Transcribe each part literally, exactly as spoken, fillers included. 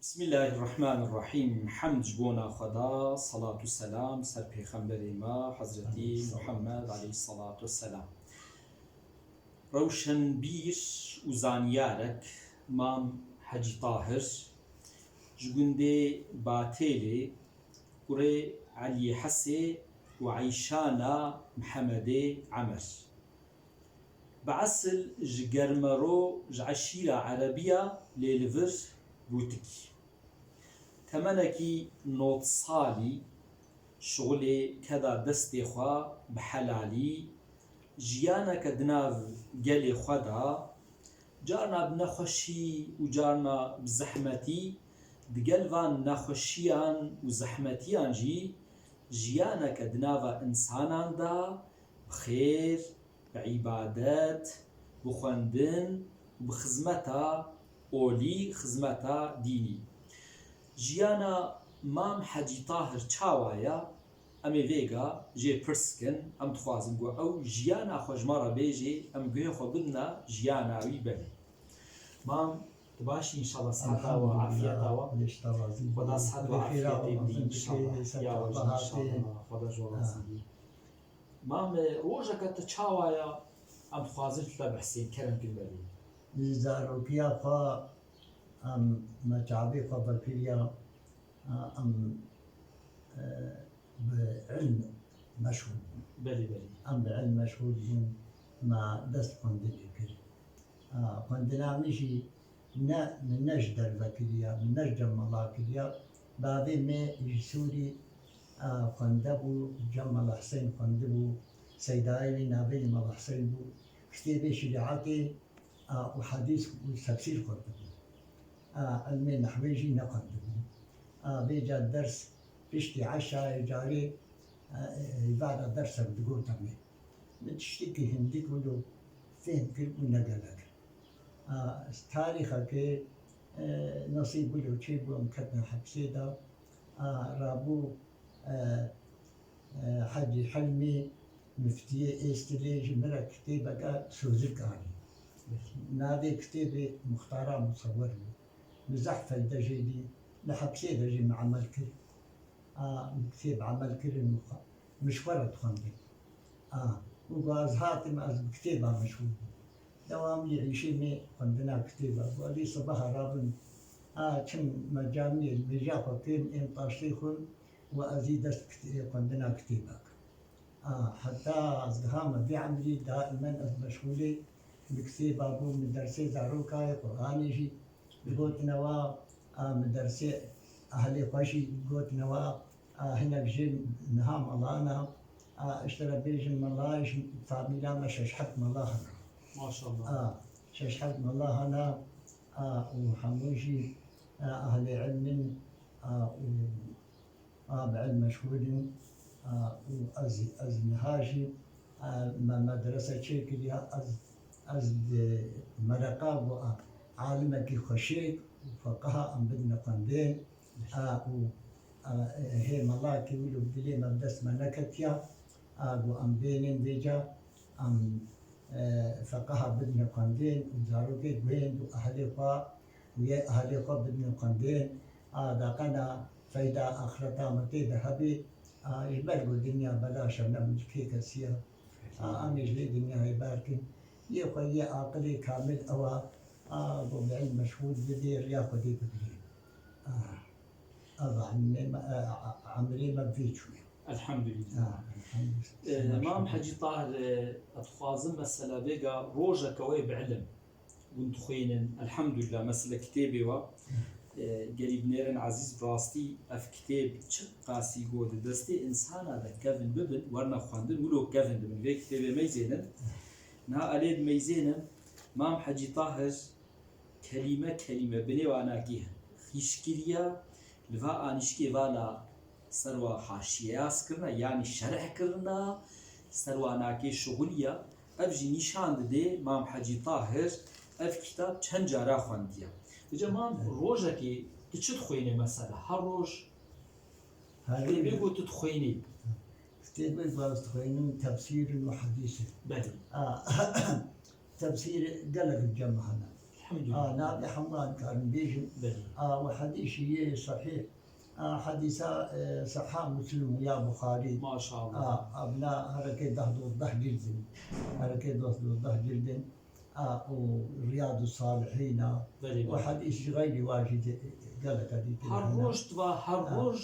Bismillahirrahmanirrahîm. Hemd ji bona Xweda, selat û selam ser pêxemberê me, Hezretî Muhammed aleyhisselatu vesselam. Rewşenbîr û zanyarek Mam Hecî Tahir ji gundê Batêlê, kurê Eliyê Hesê û Eyşana Mihemedê Emer. Bi esil ji Germero, ji eşîra Erebiya, lê li vir Rûtikî. Temenekî nod salî şixulê keda destê xwe bi helalî, jiyaneke di nav gelê xwe de, carna bi nexweşî û carna bi zehmetî, digel van nexweşiyan û zehmetiyan jî jiyaneke di nava însanan de bi xêr, bi îbadet, bi xwendin û bi xizmeta olî, xizmeta dînî. Jiyana Mam Hecî Tahir çawa ye? Em ê vêga jê pirs kin, em dixwazin ku ew jiyana xwe ji me re bêjê, em guhê xwe bidine jiyana wî belê. Mam, tu baş î înşallah, siheta we, Elhamdulillah, afiyeta we. Xweda sihet we, afiyetê bidî înşallah. Ya we jî înşallah, Xweda ji we razî bî. Mam, rojeke te çawa ya? Em dixwazin tu te bihsên, kerem kin belê. Ji zarokiya xwe em me çavê xwe vekiriya, em, e, bi ilm meşxûl bûn. Belê, belê. Em bi ilm meşxûl bûn, me dest xwendinê kir. A, xwendina min jî ne, min ne ji derve kiriya, min ne ji cem mala kiriya. Bavê me ji Sûrî, a, xwende bû, cem Mala Husên xwendibû, seydayê wî navê wî Mala Husên bû. Kitêbê şerîetê, a, û hedîs û tefsîr xwendibû. A, ilmê nehwê jî nexwendibû. A, vêca ders piştî eşayê carê, a, heyva de dersek digote me. Min tiştekî hindik wilo fêhm kir û ne gelek. A, tarîxekê, e, nesîb wilo çêbû, em ketine hepsê de. A, rabû, e, e, Hecî Hilmî, miftiyê Êstilê ji min re kitêbeke sozik anî. Navê kitêbê Muxtara Musewwer bû. Min zehf feyde jê dî. Li hepsê de jî min emel kir. A, min kitêb emel kirin û xwe, min ji xwe re dixwendin. A, û ku ez hatim, ez bi kitêba meşxûl bûm. Dewamî îşê me xwendina kitêba bû. Ez ê sibeha rabim, a, çim me camiyê li mêja xwe kêm ên taştê xwin û ez ê dest kit-, xwendina kitêba kim. A, heta ez gihame vê emrî, daimen ez meşxûlê bi kitêba bûm, min dersê zarokayê Quranê jî digotine wa, a, min dersê ehlê xwe jî digotine wa, a, hinek jê niha melan e, a, ji te re bêjim mela, ji famîla me şeş heft mela hene. Maşallah. A, şeş heft mela hene, a, û hemû jî, a, ehlê ilm in, a, û a, bi ilm meşxûl in, a, û ez, ez niha jî, a, me medrese çêkiriya, ez, ez di mereqa bû, a, alimekî xweşik û feqiha em bidine xwendin, a, û, a, hê melakî wilo dilê me bi dest me neketiya, a, got em bênin vêca, em, e, feqiha bidine xwendin û zarokê guhênd û ehlê xwe û yê ehlê xwe bidine xwendin, a, daqena feyda axireta me tê de hebê, a, ji ber ku dinya belaş e, ne milkê kesî ye. A, em ê ji vê dinyayê berkin. Yê xwe yê aqilê kamil ew e, a, ku bi ilm meşxûl bibê, riya Xwedê bigirê. A, ev e emrê me, e, e, emrê me bi vê çûye. Elhamdulillah. A, elhamdulillah. E, Mam Hecî Tahir, e, ez dixwazim mesela vêga rojeke wê bi ilm. Hûn dixwînin, elhamdulillah, mesela kitêbê we, e, gelî binêrin ezîz, bi rastî ev kitêb çi qasî got di destê însana de kevin bibin, werine xwendin, wilo kevin dibin. Vê kitêbê meyzênin. Niha elê dimeyzênim, Mam Hecî Tahir kelîme kelîme binê wanakî xîş kiriya, li va anîşkê vala ser wa haşiyeyaz kirina, yanî şerh kirina, ser wa nakê şixuliya. Ev jî nîşan dide Mam Hecî Tahir ev kitab çend cara xwendiye. Vêca Mam, rojekê tu çi dixwênî mesela? Her roj kitêbê ku tu dixwênî? Kitêbê ku ez dixwênim tefsîr in û hedîs in. Belê. A, tefsîr gelek cem hene. Elhamdulillah. A, navê hemû dikarin bêjin. Belê. A, û hedîsî yê sehîh. A, hedîsa, e, seha Muslim ya Buxarî. Maşallah. A, a, bila herekê deh dozdeh cildin. Herekê deh dozdeh cildin. A, û Riyadu Salihîn a. Belê, Û belê. hedîs ji xeyrî wa jî de-, gelek hedîs Her hene. roj tu va, her A. roj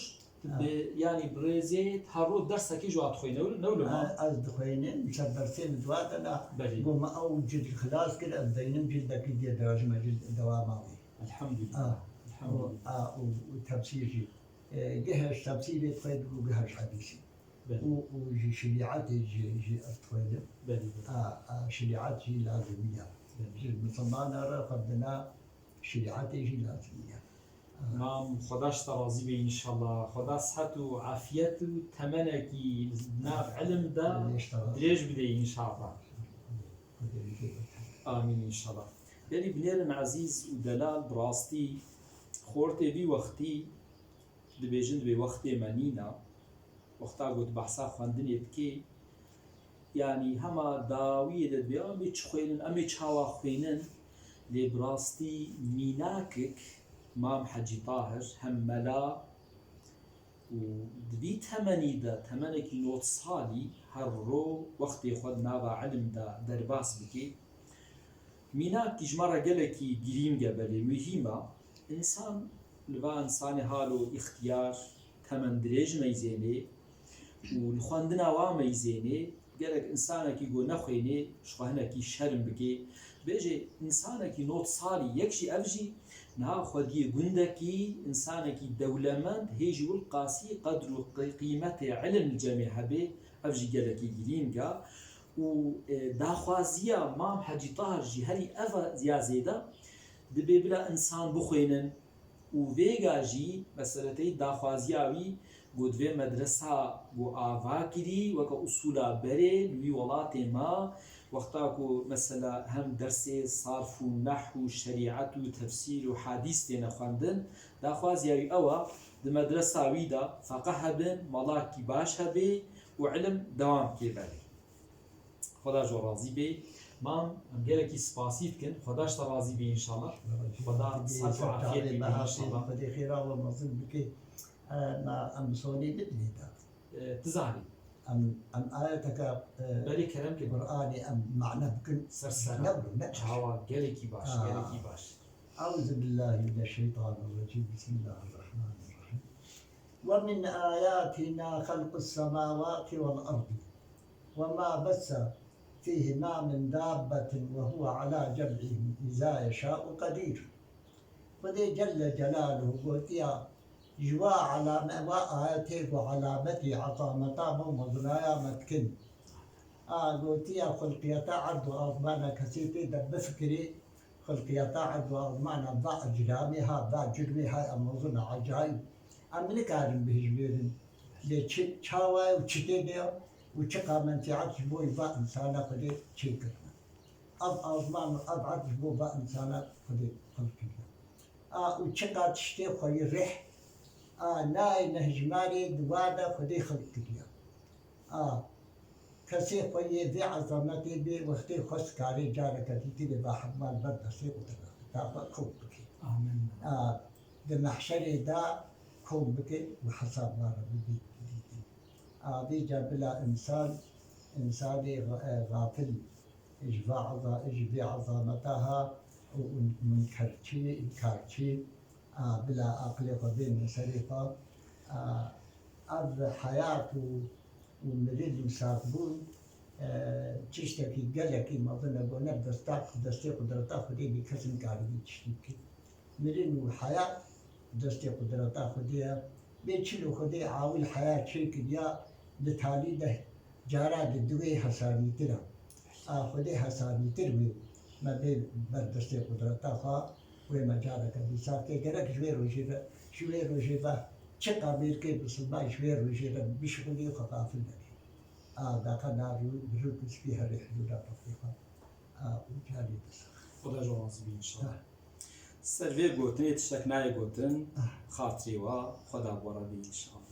A. bi, yanî bi rêzê her roj dersekê ji wa dixwîne, ne wilo ma? A, ez dixwînim, ser dersê min dua de na. Belê. Got me ew cild xilas kir, ez deynim cildekî diye dewajime cild dewama wê. Elhamdulillah. A, Elhamdulillah. û, a, û, û tefsîr jî. E, geh ji tefsîrê dixwît û geh ji hedîsî. Belê. Û, û ji şerîetê jî, jî ez dixwînim. Belê, belê. A, a, şerîet jî lazimî ye. Belê. Ji misilmana re xwendina şerîetê jî lazimî ye. A. Mam, Xweda ji te razî be înşallah. Xweda sihet û afiyet û temenekî di nav ilim de Belê, ji te razî dirêj bide înşallah. Xwedê bi te be. Amîn înşallah. Belê binêrin ezîz û delal, bi rastî xortê vî wextî dibêjin, divê wextê me nîna. Wexta got behsa xwendinê dikê, yanî hema dawiyê de divê em ê çi xwênin, em ê çawa xwênin, lê bi rastî mînakik Mam Hecî Tahir hem mela û di vî temenî de, temenekî nod salî, her ro wextê xwe di nava ilim de derbas bike. Mînak ji me re gelekî girîng e, belê muhîm e. Însan, li va însanê halo îxtiyar, temen dirêj meyzênê û li xwendina wa meyzênê, gerek însanekî ku nexwênê ji xwe hinekî şerm bike. Bêje, însanekî nod salî yek jî, ev jî niha xwediyê gundekî, însanekî dewlemend, hê jî wilqasî qedr û qî-, qîmetê ilim li cemê hebe, ev jî gelekî girîng e. Û, e, daxwaziya Mam Hecî Tahir jî herî ev e ya zêde, dibê bila însan bixwênin û vêga jî meseleteyî daxwaziya wî got vê medresa got ava kirî weke usûla berê li wî welatê me, wexta ku mesela hem dersê sarf û nehw û şerîet û tefsîr û hadîs têne xwendin, daxwaziya wî ew e di medresa wî de feqe hebin, malakî baş hebê û ilim dewam kê berê. Xweda ji we razî bê. Mam, em gelekî spasî dikin. Xweda ji te razî bê înşallah. Xweda sihet û afiyetê bê înşallah. Xwedê xêra we mezin bike. E, ma em bi sonê bidinê de. E, tu zanî. Em, em ayeteke, e, Belê kerem ke. Qur'anê em mane bikin. Ser sera. Ne wilo, ne baş. Çawa gelekî baş, Aa. gelekî baş. أعوذ بالله من الشيطان الرجيم. بسم الله الرحمن الرحيم. ومن آياته خلق السماوات والأرض وما بث فيهما من دابة وهو على جمعهم إذا يشاء قدير. Xwedê Celle Celaluhu gotiya, ji wa elame-, wa ayetê ku elametî ezameta me û mezinaya me dikin. A gotiya xulqiyeta erd û azmana kesê tê de bifikirê, xulqiyeta erd û azmana va ecramê ha, va cürmê ha, em mezin e, ecayîb. Em nikarin bihişmêrin. Lê çi, çawa ye û çi tê de ye û çiqa menfîet ji bo va însana Xwedê çêkirine. Ev azman û ev erd ji bo va însana Xwedê xilq kiriye. A, û çiqa tiştê xweyî rêh, a, nayê nehjmarê di wa de Xwedê xilq kiriye. A, kesê xweyê vê ezametê bê wextê xwe sikarê careke dîtirê va hema li ber destê qudrata xwe kom bike. Amin. A, di mehşerê de kom bike û hesab ma re bibî dîtin. A, vêca bila însan, însanê, e, xafil ji va eza-, ji vê ezameta ha û, û munkerçî, înkarçî, a, bila aqilê xwe bêne serê xwe. A, ev heyat û, û mirin û sakbûn, e, tiştekî gelekî mezin e, ku ne bi desta, destê qudreta Xwedê bî kes nikare vî tiştî bike. Mirin û heyat destê qudreta Xwedê ye. Bê çilo Xwedê awil heyat çêkiriya, di talî de cara di duwê hesanîtir e. A Xwedê hesanîtir wê me bê ber destê qudreta xwe, wê me careke dîsa bike. Gerek ji wê rojê ve, ji wê rojê ve çiqa mêrkê misilman ji wê rojê ve bişixulî xwe xafil neke. A daqa nav û bi rûk û spî herê hidûra paqê xwe. A û carê disa. Xweda ji we razî bî înşallah. Ha. Ser vê gotinê tiştek nayê gotin, Ah. xatirê we Xweda bi we re bê înşallah.